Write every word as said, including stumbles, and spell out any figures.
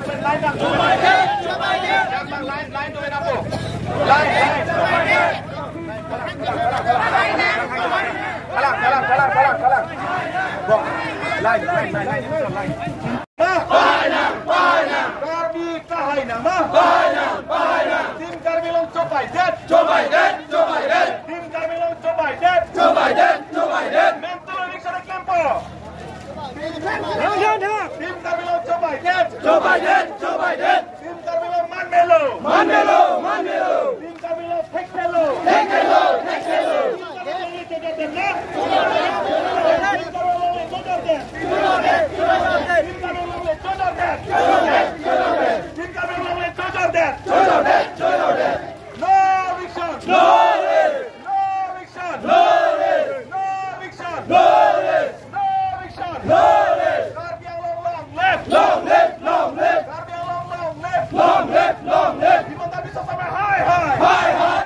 Line up. Line, line, line, line up. Line, line. Kalang, kalang, kalang, kalang, kalang. Bok. Line, line, line, line, line. Karbi kahai nama. Team Karbi Anglong chobaidet. Chobaidet, chobaidet. Team Karbi Anglong chobaidet. Chobaidet, chobaidet. Mental election klempo. Team Karbi Anglong chobaidet. Chobaidet, chobaidet. Team Karbi Anglong manmelo. Manmelo, manmelo. Team Karbi Anglong thekthelo. Thekthelo, thekthelo. Team Karbi Anglong chojordet na. Team Karbi Anglong chojordet. Team Karbi Anglong chojordet. Team Karbi Anglong chojordet. Chojordet, chojordet. No eviction. No rest. No eviction. No rest. No eviction. No rest. No eviction. No rest. Karbi Anglong long live. Long live, long live. Karbi Anglong long live. Long live, long live. Himanta Biswa Sarma hai hai. Hai hai.